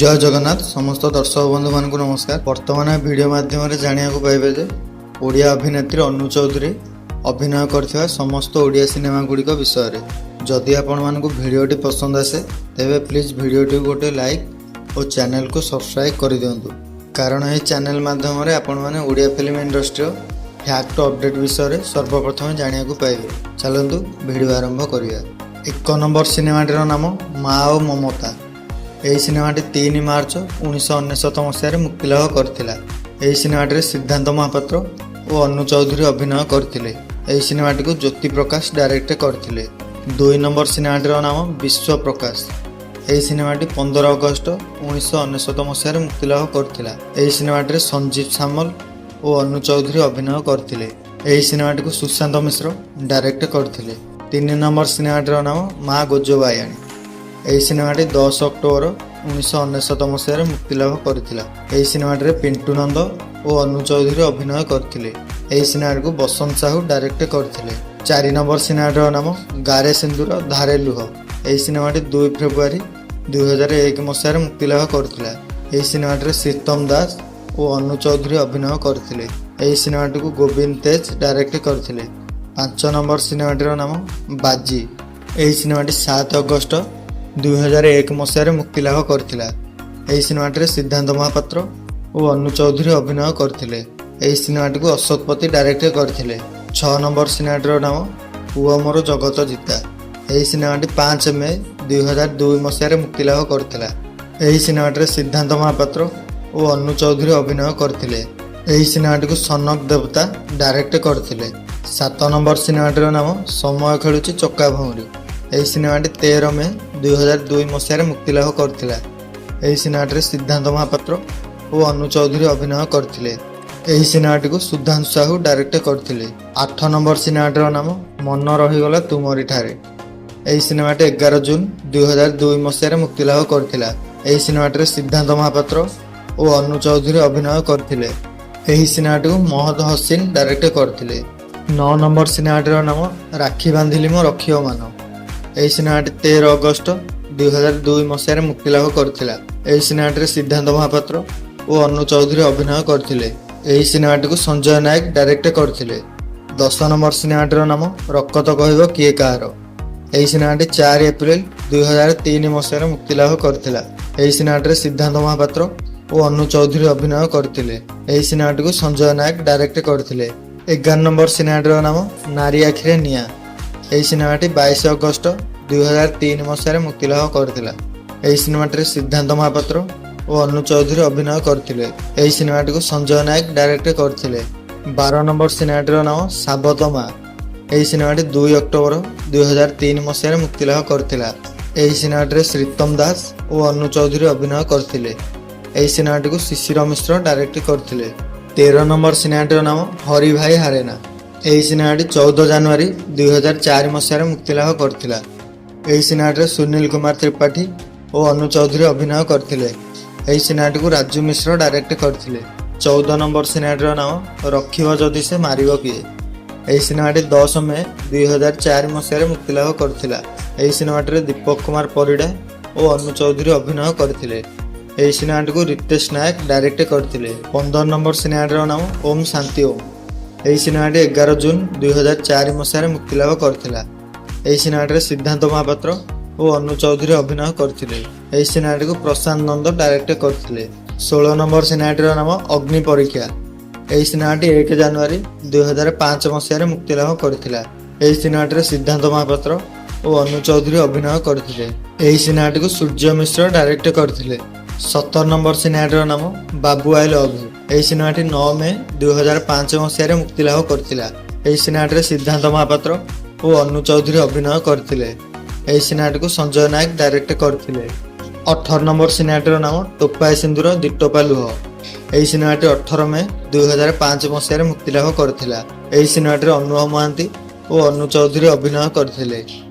ଜୟ ଜଗନ୍ନାଥ। ସମସ୍ତ ଦର୍ଶକ ବନ୍ଧୁମାନଙ୍କୁ ନମସ୍କାର। ବର୍ତ୍ତମାନ ଭିଡ଼ିଓ ମାଧ୍ୟମରେ ଜାଣିବାକୁ ପାଇବେ ଯେ ଓଡ଼ିଆ ଅଭିନେତ୍ରୀ ଅନୁ ଚୌଧୁରୀ ଅଭିନୟ କରିଥିବା ସମସ୍ତ ଓଡ଼ିଆ ସିନେମା ଗୁଡ଼ିକ ବିଷୟରେ। ଯଦି ଆପଣମାନଙ୍କୁ ଭିଡ଼ିଓଟି ପସନ୍ଦ ଆସେ, ତେବେ ପ୍ଲିଜ୍ ଭିଡ଼ିଓଟିକୁ ଗୋଟେ ଲାଇକ୍ ଓ ଚ୍ୟାନେଲକୁ ସବସ୍କ୍ରାଇବ୍ କରିଦିଅନ୍ତୁ, କାରଣ ଏହି ଚ୍ୟାନେଲ ମାଧ୍ୟମରେ ଆପଣମାନେ ଓଡ଼ିଆ ଫିଲ୍ମ ଇଣ୍ଡଷ୍ଟ୍ରିର ଫ୍ୟାକ୍ଟ ଅପଡେଟ୍ ବିଷୟରେ ସର୍ବପ୍ରଥମେ ଜାଣିବାକୁ ପାଇବେ। ଚାଲନ୍ତୁ, ଭିଡ଼ିଓ ଆରମ୍ଭ କରିବା। 1 ନମ୍ବର ସିନେମାଟିର ନାମ ମା ଓ ମମତା। ଏହି ସିନେମାଟି 3 ମାର୍ଚ୍ଚ 1999 ମସିହାରେ ମୁକ୍ତିଲାଭ କରିଥିଲା। ଏହି ସିନେମାଟିରେ ସିଦ୍ଧାନ୍ତ ମହାପାତ୍ର ଓ ଅନୁ ଚୌଧୁରୀ ଅଭିନୟ କରିଥିଲେ। ଏହି ସିନେମାଟିକୁ ଜ୍ୟୋତି ପ୍ରକାଶ ଡାଇରେକ୍ଟ କରିଥିଲେ। 2 ନମ୍ବର ସିନେମାଟିର ନାମ ବିଶ୍ୱ ପ୍ରକାଶ। ଏହି ସିନେମାଟି 15 ଅଗଷ୍ଟ 1999 ମସିହାରେ ମୁକ୍ତିଲାଭ କରିଥିଲା। ଏହି ସିନେମାଟିରେ ସଞ୍ଜୀବ ସାମଲ ଓ ଅନୁ ଚୌଧୁରୀ ଅଭିନୟ କରିଥିଲେ। ଏହି ସିନେମାଟିକୁ ସୁଶାନ୍ତ ମିଶ୍ର ଡାଇରେକ୍ଟ କରିଥିଲେ। 3 ନମ୍ବର ସିନେମାଟିର ନାମ ମା ଗୋଜବାୟାଣୀ। ଏହି ସିନେମାଟି 10 ଅକ୍ଟୋବର 1999 ମସିହାରେ ମୁକ୍ତିଲାଭ କରିଥିଲା। ଏହି ସିନେମାଟିରେ ପିଣ୍ଟୁ ନନ୍ଦ ଓ ଅନୁ ଚୌଧୁରୀ ଅଭିନୟ କରିଥିଲେ। ଏହି ସିନେମାଟିକୁ ବସନ୍ତ ସାହୁ ଡାଇରେକ୍ଟ କରିଥିଲେ। 4 ନମ୍ବର ସିନେମାଟିର ନାମ ଗାରେ ସିନ୍ଦୁର ଧାରେ ଲୁହ। ଏହି ସିନେମାଟି 2 ଫେବୃଆରୀ 2001 ମସିହାରେ ମୁକ୍ତିଲାଭ କରିଥିଲା। ଏହି ସିନେମାଟିରେ ଶ୍ରୀତମ ଦାସ ଓ ଅନୁ ଚୌଧୁରୀ ଅଭିନୟ କରିଥିଲେ। ଏହି ସିନେମାଟିକୁ ଗୋବିନ୍ଦ ତେଜ ଡାଇରେକ୍ଟ କରିଥିଲେ। 5 ନମ୍ବର ସିନେମାଟିର ନାମ ବାଜି। ଏହି ସିନେମାଟି 7 ଅଗଷ୍ଟ 2001 ମସିହାରେ ମୁକ୍ତିଲାଭ କରିଥିଲା। ଏହି ସିନେମାଟିରେ ସିଦ୍ଧାନ୍ତ ମହାପାତ୍ର ଓ ଅନୁ ଚୌଧୁରୀ ଅଭିନୟ କରିଥିଲେ। ଏହି ସିନେମାଟିକୁ ଅଶୋକ ପତି ଡାଇରେକ୍ଟ କରିଥିଲେ। 6 ନମ୍ବର ସିନେମାଟିର ନାମ ପୁଅ ମୋର ଜଗତ ଜିତା। ଏହି ସିନେମାଟି 5 ମେ 2002 ମସିହାରେ ମୁକ୍ତିଲାଭ କରିଥିଲା। ଏହି ସିନେମାଟିରେ ସିଦ୍ଧାନ୍ତ ମହାପାତ୍ର ଓ ଅନୁ ଚୌଧୁରୀ ଅଭିନୟ କରିଥିଲେ। ଏହି ସିନେମାଟିକୁ ସନକ ଦେବତା ଡାଇରେକ୍ଟ କରିଥିଲେ। 7 ନମ୍ବର ସିନେମାଟିର ନାମ ସମୟ ଖେଳୁଛି ଚକା ଭଉଁରୀ। ଏହି ସିନେମାଟି 13 ମେ 2002 ମସିହାରେ ମୁକ୍ତିଲାଭ କରିଥିଲା। ଏହି ସିନେମାଟିରେ ସିଦ୍ଧାନ୍ତ ମହାପାତ୍ର ଓ ଅନୁ ଚୌଧୁରୀ ଅଭିନୟ କରିଥିଲେ। ଏହି ସିନେମାଟିକୁ ସୁଧାଂଶୁ ସାହୁ ଡାଇରେକ୍ଟ କରିଥିଲେ। 8 ନମ୍ବର ସିନେମାଟିର ନାମ ମନ ରହିଗଲା ତୁମରି ଠାରେ। ଏହି ସିନେମାଟି 11 ଜୁନ୍ 2002 ମସିହାରେ ମୁକ୍ତିଲାଭ କରିଥିଲା। ଏହି ସିନେମାଟିରେ ସିଦ୍ଧାନ୍ତ ମହାପାତ୍ର ଓ ଅନୁ ଚୌଧୁରୀ ଅଭିନୟ କରିଥିଲେ। ଏହି ସିନେମାଟିକୁ ମହମ୍ମଦ ହସିନ ଡାଇରେକ୍ଟ କରିଥିଲେ। 9 ନମ୍ବର ସିନେମାଟିର ନାମ ରାକ୍ଷୀ ବାନ୍ଧିଲି ମୋ ରଖିବ ମାନ। ଏହି ସିନେମାଟି 13 ଅଗଷ୍ଟ 2002 ମସିହାରେ ମୁକ୍ତିଲାଭ କରିଥିଲା। ଏହି ସିନେମାଟିରେ ସିଦ୍ଧାନ୍ତ ମହାପାତ୍ର ଓ ଅନୁ ଚୌଧୁରୀ ଅଭିନୟ କରିଥିଲେ। ଏହି ସିନେମାଟିକୁ ସଞ୍ଜୟ ନାୟକ ଡାଇରେକ୍ଟ କରିଥିଲେ। 10 ନମ୍ବର ସିନେମାଟିର ନାମ ରକତ କହିବ କିଏ କାହାର। ଏହି ସିନେମାଟି 4 ଏପ୍ରିଲ 2003 ମସିହାରେ ମୁକ୍ତିଲାଭ କରିଥିଲା। ଏହି ସିନେମାଟିରେ ସିଦ୍ଧାନ୍ତ ମହାପାତ୍ର ଓ ଅନୁ ଚୌଧୁରୀ ଅଭିନୟ କରିଥିଲେ। ଏହି ସିନେମାଟିକୁ ସଞ୍ଜୟ ନାୟକ ଡାଇରେକ୍ଟ କରିଥିଲେ। 11 ନମ୍ବର ସିନେମାଟିର ନାମ ନାରୀ ଆଖିରେ ନିଆଁ। ଏହି ସିନେମାଟି 22 ଅଗଷ୍ଟ 2003 ମସିହାରେ ମୁକ୍ତିଲାଭ କରିଥିଲା। ଏହି ସିନେମାଟିରେ ସିଦ୍ଧାନ୍ତ ମହାପାତ୍ର ଓ ଅନୁ ଚୌଧୁରୀ ଅଭିନୟ କରିଥିଲେ। ଏହି ସିନେମାଟିକୁ ସଞ୍ଜୟ ନାୟକ ଡାଇରେକ୍ଟ କରିଥିଲେ। 12 ନମ୍ବର ସିନେମାଟିର ନାମ ସାବତ ମା। ଏହି ସିନେମାଟି 2 ଅକ୍ଟୋବର 2003 ମସିହାରେ ମୁକ୍ତିଲାଭ କରିଥିଲା। ଏହି ସିନେମାଟିରେ ଶ୍ରୀତମ ଦାସ ଓ ଅନୁ ଚୌଧୁରୀ ଅଭିନୟ କରିଥିଲେ। ଏହି ସିନେମାଟିକୁ ଶିଶିର ମିଶ୍ର ଡାଇରେକ୍ଟ କରିଥିଲେ। 13 ନମ୍ବର ସିନେମାଟିର ନାମ ହରି ଭାଇ ହାରେନା। ଏହି ସିନେମାଟି 14 ଜାନୁଆରୀ 2004 ମସିହାରେ ମୁକ୍ତିଲାଭ କରିଥିଲା। ଏହି ସିନେମାଟିରେ ସୁନୀଲ କୁମାର ତ୍ରିପାଠୀ ଓ ଅନୁ ଚୌଧୁରୀ ଅଭିନୟ କରିଥିଲେ। ଏହି ସିନେମାଟିକୁ ରାଜୁ ମିଶ୍ର ଡାଇରେକ୍ଟ କରିଥିଲେ। 14 ନମ୍ବର ସିନେମାଟିର ନାମ ରଖିବ ଯଦି ସେ ମାରିବ କିଏ। ଏହି ସିନେମାଟି 10 ମେ 2004 ମସିହାରେ ମୁକ୍ତିଲାଭ କରିଥିଲା। ଏହି ସିନେମାଟିରେ ଦୀପକ କୁମାର ପରିଡ଼ା ଓ ଅନୁ ଚୌଧୁରୀ ଅଭିନୟ କରିଥିଲେ। ଏହି ସିନେମାଟିକୁ ରିତେଶ ନାୟକ ଡାଇରେକ୍ଟ କରିଥିଲେ। 15 ନମ୍ବର ସିନେମାଟିର ନାମ ଓମ୍ ଶାନ୍ତି ଓମ୍। ଏହି ସିନେମାଟି 11 ଜୁନ୍ 2004 ମସିହାରେ ମୁକ୍ତିଲାଭ କରିଥିଲା। ଏହି ସିନେମାଟିରେ ସିଦ୍ଧାନ୍ତ ମହାପାତ୍ର ଓ ଅନୁ ଚୌଧୁରୀ ଅଭିନୟ କରିଥିଲେ। ଏହି ସିନେମାଟିକୁ ପ୍ରଶାନ୍ତ ନନ୍ଦ ଡାଇରେକ୍ଟ କରିଥିଲେ। 16 ନମ୍ବର ସିନେମାଟିର ନାମ ଅଗ୍ନି ପରୀକ୍ଷା। ଏହି ସିନେମାଟି 1 ଜାନୁଆରୀ 2005 ମସିହାରେ ମୁକ୍ତିଲାଭ କରିଥିଲା। ଏହି ସିନେମାଟିରେ ସିଦ୍ଧାନ୍ତ ମହାପାତ୍ର ଓ ଅନୁ ଚୌଧୁରୀ ଅଭିନୟ କରିଥିଲେ। ଏହି ସିନେମାଟିକୁ ସୂର୍ଯ୍ୟ ମିଶ୍ର ଡାଇରେକ୍ଟ କରିଥିଲେ। 17 ନମ୍ବର ସିନେମାଟିର ନାମ ବାବୁ I love you. ଏହି ସିନେମାଟି 9 ମେ 2005 ମସିହାରେ ମୁକ୍ତିଲାଭ କରିଥିଲା। ଏହି ସିନେମାଟିରେ ସିଦ୍ଧାନ୍ତ ମହାପାତ୍ର ଓ ଅନୁ ଚୌଧୁରୀ ଅଭିନୟ କରିଥିଲେ। ଏହି ସିନେମାଟିକୁ ସଞ୍ଜୟ ନାୟକ ଡାଇରେକ୍ଟ କରିଥିଲେ। 18 ନମ୍ବର ସିନେମାଟିର ନାମ ଟୋପାଏ ସିନ୍ଦୁର ଦିଟୋପା ଲୁହ। ଏହି ସିନେମାଟି 18 ମେ 2005 ମସିହାରେ ମୁକ୍ତିଲାଭ କରିଥିଲା। ଏହି ସିନେମାଟିରେ ଅନୁଭବ ମହାନ୍ତି ଓ ଅନୁ ଚୌଧୁରୀ ଅଭିନୟ କରିଥିଲେ।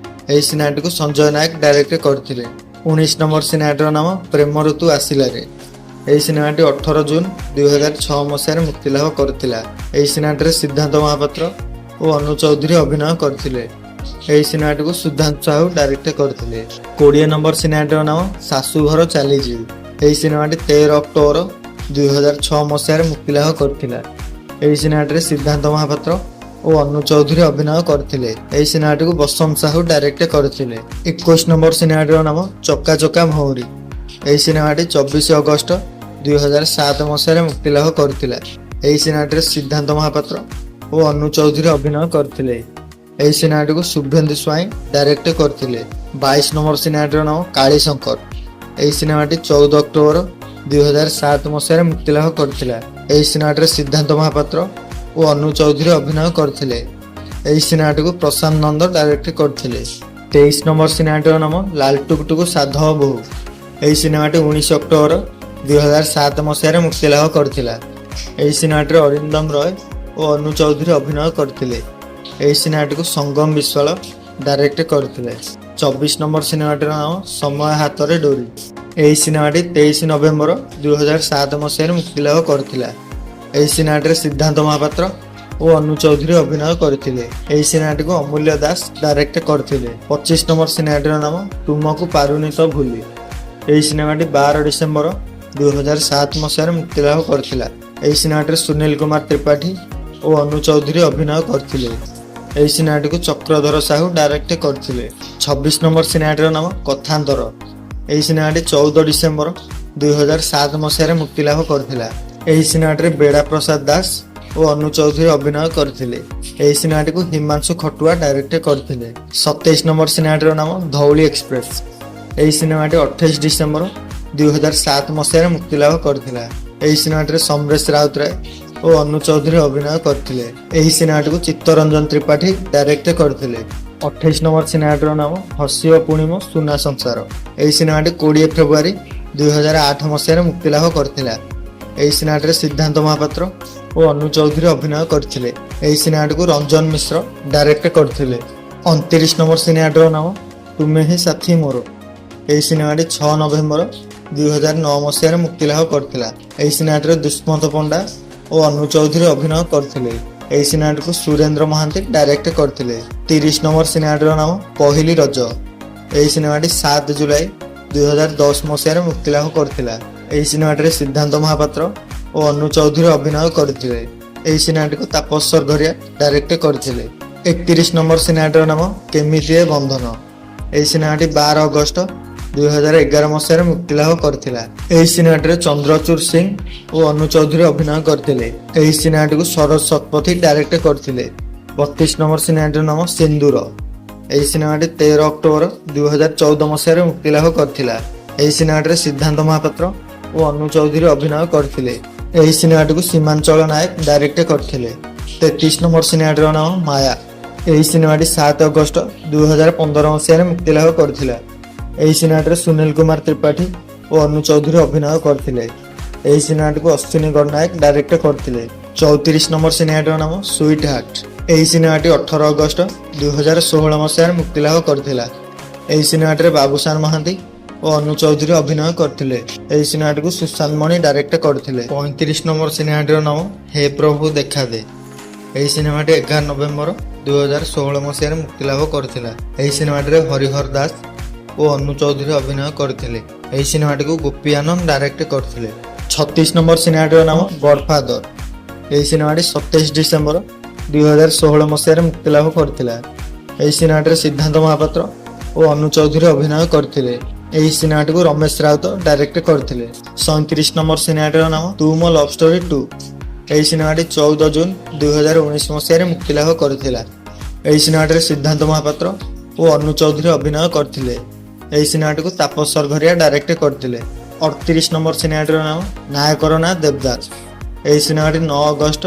ଏହି ସିନେମାଟିକୁ ସଞ୍ଜୟ ନାୟକ ଡାଇରେକ୍ଟ କରିଥିଲେ। 19 ନମ୍ବର ସିନେମାଟିର ନାମ ପ୍ରେମ ଋତୁ ଆସିଲାରେ। ଏହି ସିନେମାଟି 18 ଜୁନ୍ 2006 ମସିହାରେ ମୁକ୍ତିଲାଭ କରିଥିଲା। ଏହି ସିନେମାଟିରେ ସିଦ୍ଧାନ୍ତ ମହାପାତ୍ର ଓ ଅନୁ ଚୌଧୁରୀ ଅଭିନୟ କରିଥିଲେ। ଏହି ସିନେମାଟିକୁ ସୁଧାଂଶୁ ସାହୁ ଡାଇରେକ୍ଟ କରିଥିଲେ। 20 ନମ୍ବର ସିନେମାଟିର ନାମ ଶାଶୁଘର ଚାଲିଯିବି। ଏହି ସିନେମାଟି 13 ଅକ୍ଟୋବର 2006 ମସିହାରେ ମୁକ୍ତିଲାଭ କରିଥିଲା। ଏହି ସିନେମାଟିରେ ସିଦ୍ଧାନ୍ତ ମହାପାତ୍ର ଓ ଅନୁ ଚୌଧୁରୀ ଅଭିନୟ କରିଥିଲେ। ଏହି ସିନେମାଟିକୁ ବସନ୍ତ ସାହୁ ଡାଇରେକ୍ଟ କରିଥିଲେ। 21 ନମ୍ବର ସିନେମାଟିର ନାମ ଚକା ଚକା ଭଉଁରୀ। ଏହି ସିନେମାଟି 24 ଅଗଷ୍ଟ 2007 ମସିହାରେ ମୁକ୍ତିଲାଭ କରିଥିଲା। ଏହି ସିନେମାଟିରେ ସିଦ୍ଧାନ୍ତ ମହାପାତ୍ର ଓ ଅନୁ ଚୌଧୁରୀ ଅଭିନୟ କରିଥିଲେ। ଏହି ସିନେମାଟିକୁ ଶୁଭେନ୍ଦୁ ସ୍ୱାଇଁ ଡାଇରେକ୍ଟ କରିଥିଲେ। 22 ନମ୍ବର ସିନେମାଟିର ନାମ କାଳୀଶଙ୍କର। ଏହି ସିନେମାଟି 14 ଅକ୍ଟୋବର 2007 ମସିହାରେ ମୁକ୍ତିଲାଭ କରିଥିଲା। ଏହି ସିନେମାଟିରେ ସିଦ୍ଧାନ୍ତ ମହାପାତ୍ର ଓ ଅନୁ ଚୌଧୁରୀ ଅଭିନୟ କରିଥିଲେ। ଏହି ସିନେମାଟିକୁ ପ୍ରଶାନ୍ତ ନନ୍ଦ ଡାଇରେକ୍ଟ କରିଥିଲେ। 23 ନମ୍ବର ସିନେମାଟିର ନାମ ଲାଲଟୁକୁଟୁକୁ ସାଧବ ବୋହୂ। ଏହି ସିନେମାଟି 19 ଅକ୍ଟୋବର 2007 ମସିହାରେ ମୁକ୍ତିଲାଭ କରିଥିଲା। ଏହି ସିନେମାଟିରେ ଅରିନ୍ଦମ ରୟ ଓ ଅନୁ ଚୌଧୁରୀ ଅଭିନୟ କରିଥିଲେ। ଏହି ସିନେମାଟିକୁ ସଙ୍ଗମ ବିଶ୍ୱାଳ ଡାଇରେକ୍ଟ କରିଥିଲେ। 24 ନମ୍ବର ସିନେମାଟିର ନାମ ସମୟ ହାତରେ ଡୋରି। ଏହି ସିନେମାଟି 23 ନଭେମ୍ବର 2007 ମସିହାରେ ମୁକ୍ତିଲାଭ କରିଥିଲା। ଏହି ସିନେମାଟିରେ ସିଦ୍ଧାନ୍ତ ମହାପାତ୍ର ଓ ଅନୁ ଚୌଧୁରୀ ଅଭିନୟ କରିଥିଲେ। ଏହି ସିନେମାଟିକୁ ଅମୂଲ୍ୟ ଦାସ ଡାଇରେକ୍ଟ କରିଥିଲେ। 25 ନମ୍ବର ସିନେମାଟିର ନାମ ତୁମକୁ ପାରୁନି ତ ଭୁଲି। ଏହି ସିନେମାଟି 12 ଡିସେମ୍ବର 2007 ମସିହାରେ ମୁକ୍ତିଲାଭ କରିଥିଲା। ଏହି ସିନେମାଟିରେ ସୁନୀଲ କୁମାର ତ୍ରିପାଠୀ ଓ ଅନୁ ଚୌଧୁରୀ ଅଭିନୟ କରିଥିଲେ। ଏହି ସିନେମାଟିକୁ ଚକ୍ରଧର ସାହୁ ଡାଇରେକ୍ଟ କରିଥିଲେ। 26 ନମ୍ବର ସିନେମାଟିର ନାମ କଥାନ୍ତର। ଏହି ସିନେମାଟି 14 ଡିସେମ୍ବର 2007 ମସିହାରେ ମୁକ୍ତିଲାଭ କରିଥିଲା। ଏହି ସିନେମାଟିରେ ବେଡ଼ା ପ୍ରସାଦ ଦାସ ଓ ଅନୁ ଚୌଧୁରୀ ଅଭିନୟ କରିଥିଲେ। ଏହି ସିନେମାଟିକୁ ହିମାଂଶୁ ଖଟୁଆ ଡାଇରେକ୍ଟ କରିଥିଲେ। 27 ନମ୍ବର ସିନେମାଟିର ନାମ ଧଉଳି ଏକ୍ସପ୍ରେସ। ଏହି ସିନେମାଟି 28 ଡିସେମ୍ବର 2007 ମସିହାରେ ମୁକ୍ତିଲାଭ କରିଥିଲା। ଏହି ସିନେମାଟିରେ ସମରେଶ ରାଉତରାୟ ଓ ଅନୁ ଚୌଧୁରୀ ଅଭିନୟ କରିଥିଲେ। ଏହି ସିନେମାଟିକୁ ଚିତ୍ତରଞ୍ଜନ ତ୍ରିପାଠୀ ଡାଇରେକ୍ଟ କରିଥିଲେ। 28 ନମ୍ବର ସିନେମାଟିର ନାମ ହସିବ ପୁଣି ମୋ ସୁନା ସଂସାର। ଏହି ସିନେମାଟି 20 ଫେବୃଆରୀ 2008 ମସିହାରେ ମୁକ୍ତିଲାଭ କରିଥିଲା। ଏହି ସିନେମାଟିରେ ସିଦ୍ଧାନ୍ତ ମହାପାତ୍ର ଓ ଅନୁ ଚୌଧୁରୀ ଅଭିନୟ କରିଥିଲେ। ଏହି ସିନେମାଟିକୁ ରଞ୍ଜନ ମିଶ୍ର ଡାଇରେକ୍ଟ କରିଥିଲେ। 29 ନମ୍ବର ସିନେମାଟିର ନାମ ତୁମେ ହିଁ ସାଥୀ ମୋର। ଏହି ସିନେମାଟି 6 ନଭେମ୍ବର 2009 ମସିହାରେ ମୁକ୍ତିଲାଭ କରିଥିଲା। ଏହି ସିନେମାଟିରେ ଦୁଷ୍ମନ୍ତ ପଣ୍ଡା ଓ ଅନୁ ଚୌଧୁରୀ ଅଭିନୟ କରିଥିଲେ। ଏହି ସିନେମାଟିକୁ ସୁରେନ୍ଦ୍ର ମହାନ୍ତି ଡାଇରେକ୍ଟ କରିଥିଲେ। 30 ନମ୍ବର ସିନେମାଟିର ନାମ ପହିଲି ରଜ। ଏହି ସିନେମାଟି 7 ଜୁଲାଇ 2010 ମସିହାରେ ମୁକ୍ତିଲାଭ କରିଥିଲା। ଏହି ସିନେମାଟିରେ ସିଦ୍ଧାନ୍ତ ମହାପାତ୍ର ଓ ଅନୁ ଚୌଧୁରୀ ଅଭିନୟ କରିଥିଲେ। ଏହି ସିନେମାଟିକୁ ତାପସ ସରଘରିଆ ଡାଇରେକ୍ଟ କରିଥିଲେ। 31 ନମ୍ବର ସିନେମାଟିର ନାମ କେମିତି ଏ ବନ୍ଧନ। ଏହି ସିନେମାଟି 12 ଅଗଷ୍ଟ 2011 ମସିହାରେ ମୁକ୍ତିଲାଭ କରିଥିଲା। ଏହି ସିନେମାଟିରେ ଚନ୍ଦ୍ରଚୂଡ଼ ସିଂ ଓ ଅନୁ ଚୌଧୁରୀ ଅଭିନୟ କରିଥିଲେ। ଏହି ସିନେମାଟିକୁ ସରୋଜ ଶତପଥୀ ଡାଇରେକ୍ଟ କରିଥିଲେ। 32 ନମ୍ବର ସିନେମାଟିର ନାମ ସିନ୍ଦୁର। ଏହି ସିନେମାଟି 13 ଅକ୍ଟୋବର 2014 ମସିହାରେ ମୁକ୍ତିଲାଭ କରିଥିଲା। ଏହି ସିନେମାଟିରେ ସିଦ୍ଧାନ୍ତ ମହାପାତ୍ର ଓ ଅନୁ ଚୌଧୁରୀ ଅଭିନୟ କରିଥିଲେ। ଏହି ସିନେମାଟିକୁ ସୀମାଞ୍ଚଳ ନାୟକ ଡାଇରେକ୍ଟ କରିଥିଲେ। 33 ନମ୍ବର ସିନେମାଟିର ନାମ ମାୟା। ଏହି ସିନେମାଟି 7 ଅଗଷ୍ଟ 2015 ମସିହାରେ ମୁକ୍ତିଲାଭ କରିଥିଲା। ଏହି ସିନେମାଟିରେ ସୁନୀଲ କୁମାର ତ୍ରିପାଠୀ ଓ ଅନୁ ଚୌଧୁରୀ ଅଭିନୟ କରିଥିଲେ। ଏହି ସିନେମାଟିକୁ ଅଶ୍ୱିନୀ ଗଡ଼ନାୟକ ଡାଇରେକ୍ଟ କରିଥିଲେ। 34 ନମ୍ବର ସିନେମାଟିର ନାମ ସୁଇଟ୍ ହାର୍ଟ। ଏହି ସିନେମାଟି 18 ଅଗଷ୍ଟ 2016 ମସିହାରେ ମୁକ୍ତିଲାଭ କରିଥିଲା। ଏହି ସିନେମାଟିରେ ବାବୁସାନ ମହାନ୍ତି ଓ ଅନୁ ଚୌଧୁରୀ ଅଭିନୟ କରିଥିଲେ। ଏହି ସିନେମାଟିକୁ ସୁଶାନ୍ତ ମଣି ଡାଇରେକ୍ଟ କରିଥିଲେ। 35 ନମ୍ବର ସିନେମାଟିର ନାମ ହେ ପ୍ରଭୁ ଦେଖା ଦେ। ଏହି ସିନେମାଟି 11 ନଭେମ୍ବର 2016 ମସିହାରେ ମୁକ୍ତିଲାଭ କରିଥିଲା। ଏହି ସିନେମାଟିରେ ହରିହର ଦାସ ଓ ଅନୁ ଚୌଧୁରୀ ଅଭିନୟ କରିଥିଲେ। ଏହି ସିନେମାଟିକୁ ଗୋପୀ ଆନନ୍ଦ ଡାଇରେକ୍ଟ କରିଥିଲେ। 36 ନମ୍ବର ସିନେମାଟିର ନାମ ଗଡଫାଦର। ଏହି ସିନେମାଟି 27 ଡିସେମ୍ବର 2016 ମସିହାରେ ମୁକ୍ତିଲାଭ କରିଥିଲା। ଏହି ସିନେମାଟିରେ ସିଦ୍ଧାନ୍ତ ମହାପାତ୍ର ଓ ଅନୁ ଚୌଧୁରୀ ଅଭିନୟ କରିଥିଲେ। ଏହି ସିନେମାଟିକୁ ରମେଶ ରାଉତ ଡାଇରେକ୍ଟ କରିଥିଲେ। 37 ନମ୍ବର ସିନେମାଟିର ନାମ ତୁ ମୋ ଲଭ୍ ଷ୍ଟୋରି 2। ଏହି ସିନେମାଟି 14 ଜୁନ 2019 ମସିହାରେ ମୁକ୍ତିଲାଭ କରିଥିଲା। ଏହି ସିନେମାଟିରେ ସିଦ୍ଧାନ୍ତ ମହାପାତ୍ର ଓ ଅନୁ ଚୌଧୁରୀ ଅଭିନୟ କରିଥିଲେ। ଏହି ସିନେମାଟିକୁ ତାପସ ସରଘରିଆ ଡାଇରେକ୍ଟ କରିଥିଲେ। 38 ନମ୍ବର ସିନେମାଟିର ନାମ ନାୟକର ନାଁ ଦେବଦାସ। ଏହି ସିନେମାଟି 9 ଅଗଷ୍ଟ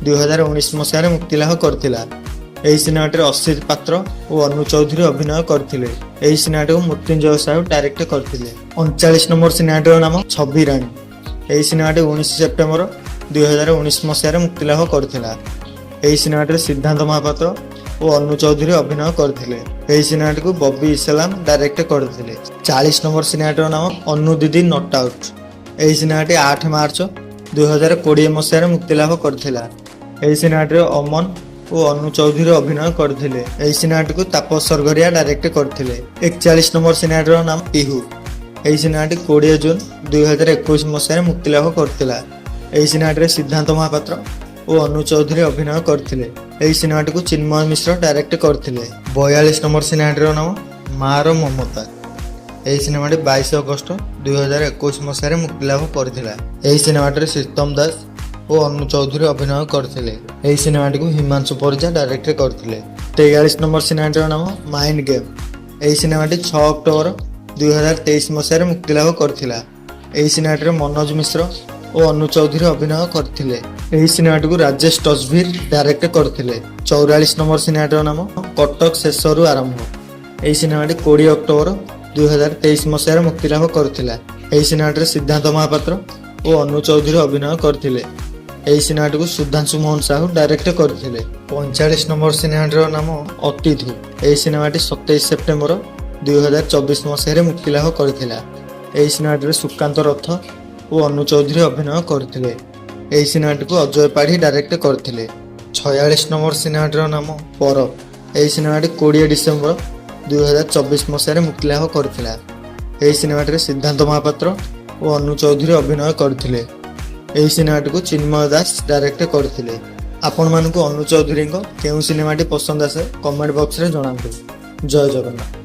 2019 ମସିହାରେ ମୁକ୍ତିଲାଭ କରିଥିଲା। ଏହି ସିନେମାଟିରେ ଅସିତ ପାତ୍ର ଓ ଅନୁ ଚୌଧୁରୀ ଅଭିନୟ କରିଥିଲେ। ଏହି ସିନେମାଟିକୁ ମୃତ୍ୟୁଞ୍ଜୟ ସାହୁ ଡାଇରେକ୍ଟ କରିଥିଲେ। 39 ନମ୍ବର ସିନେମାଟିର ନାମ ଛବି ରାଣୀ। ଏହି ସିନେମାଟି 19 ସେପ୍ଟେମ୍ବର 2019 ମସିହାରେ ମୁକ୍ତିଲାଭ କରିଥିଲା। ଏହି ସିନେମାଟିରେ ସିଦ୍ଧାନ୍ତ ମହାପାତ୍ର ଓ ଅନୁ ଚୌଧୁରୀ ଅଭିନୟ କରିଥିଲେ। ଏହି ସିନେମାଟିକୁ ବବି ଇସଲାମ ଡାଇରେକ୍ଟ କରିଥିଲେ। 40 ନମ୍ବର ସିନେମାଟିର ନାମ ଅନୁ ଦିଦି not out. ଏହି ସିନେମାଟି 8 ମାର୍ଚ୍ଚ 2020 ମସିହାରେ ମୁକ୍ତିଲାଭ କରିଥିଲା। ଏହି ସିନେମାଟିରେ ଅମନ ଓ ଅନୁ ଚୌଧୁରୀ ଅଭିନୟ କରିଥିଲେ। ଏହି ସିନେମାଟିକୁ ତାପସ ସରଘରିଆ ଡାଇରେକ୍ଟ କରିଥିଲେ। 41 ନମ୍ବର ସିନେମାଟିର ନାମ ପିହୁ। ଏହି ସିନେମାଟି 20 ଜୁନ୍ 2021 ମସିହାରେ ମୁକ୍ତିଲାଭ କରିଥିଲା। ଏହି ସିନେମାଟିରେ ସିଦ୍ଧାନ୍ତ ମହାପାତ୍ର ଓ ଅନୁ ଚୌଧୁରୀ ଅଭିନୟ କରିଥିଲେ। ଏହି ସିନେମାଟିକୁ ଚିନ୍ମୟ ମିଶ୍ର ଡାଇରେକ୍ଟ କରିଥିଲେ। 42 ନମ୍ବର ସିନେମାଟିର ନାମ ମାର ମମତା। ଏହି ସିନେମାଟି 22 ଅଗଷ୍ଟ 2021 ମସିହାରେ ମୁକ୍ତିଲାଭ କରିଥିଲା। ଏହି ସିନେମାଟିରେ ଶ୍ରୀତମ ଦାସ ଓ ଅନୁ ଚୌଧୁରୀ ଅଭିନୟ କରିଥିଲେ। ଏହି ସିନେମାଟିକୁ ହିମାଂଶୁ ପରିଜା ଡାଇରେକ୍ଟ କରିଥିଲେ। 43 ନମ୍ବର ସିନେମାଟିର ନାମ ମାଇଣ୍ଡ ଗେମ୍। ଏହି ସିନେମାଟି 6 ଅକ୍ଟୋବର 2023 ମସିହାରେ ମୁକ୍ତିଲାଭ କରିଥିଲା। ଏହି ସିନେମାଟିରେ ମନୋଜ ମିଶ୍ର ଓ ଅନୁ ଚୌଧୁରୀ ଅଭିନୟ କରିଥିଲେ। ଏହି ସିନେମାଟିକୁ ରାଜେଶ ତସଭିର ଡାଇରେକ୍ଟ କରିଥିଲେ। 44 ନମ୍ବର ସିନେମାଟିର ନାମ କଟକ ଶେଷରୁ ଆରମ୍ଭ। ଏହି ସିନେମାଟି 20 ଅକ୍ଟୋବର 2023 ମସିହାରେ ମୁକ୍ତିଲାଭ କରିଥିଲା। ଏହି ସିନେମାଟିରେ ସିଦ୍ଧାନ୍ତ ମହାପାତ୍ର ଓ ଅନୁ ଚୌଧୁରୀ ଅଭିନୟ କରିଥିଲେ। ଏହି ସିନେମାଟିକୁ ସୁଧାଂଶୁ ମୋହନ ସାହୁ ଡାଇରେକ୍ଟ କରିଥିଲେ। 45 ନମ୍ବର ସିନେମାଟିର ନାମ ଅତିଥି। ଏହି ସିନେମାଟି 27 ସେପ୍ଟେମ୍ବର 2024 ମସିହାରେ ମୁକ୍ତିଲାଭ କରିଥିଲା। ଏହି ସିନେମାଟିରେ ସୁକାନ୍ତ ରଥ ଓ ଅନୁ ଚୌଧୁରୀ ଅଭିନୟ କରିଥିଲେ। ଏହି ସିନେମାଟିକୁ ଅଜୟ ପାଢ଼ୀ ଡାଇରେକ୍ଟ କରିଥିଲେ। 46 ନମ୍ବର ସିନେମାଟିର ନାମ ପର। ଏହି ସିନେମାଟି 20 ଡିସେମ୍ବର 2024 ମସିହାରେ ମୁକ୍ତିଲାଭ କରିଥିଲା। ଏହି ସିନେମାଟିରେ ସିଦ୍ଧାନ୍ତ ମହାପାତ୍ର ଓ ଅନୁ ଚୌଧୁରୀ ଅଭିନୟ କରିଥିଲେ। ଏହି ସିନେମାଟିକୁ ଚିନ୍ମୟ ଦାସ ଡାଇରେକ୍ଟ କରିଥିଲେ। ଆପଣମାନଙ୍କୁ ଅନୁ ଚୌଧୁରୀଙ୍କ କେଉଁ ସିନେମାଟି ପସନ୍ଦ ଆସେ, କମେଣ୍ଟ ବକ୍ସରେ ଜଣାନ୍ତୁ। ଜୟ ଜଗନ୍ନାଥ।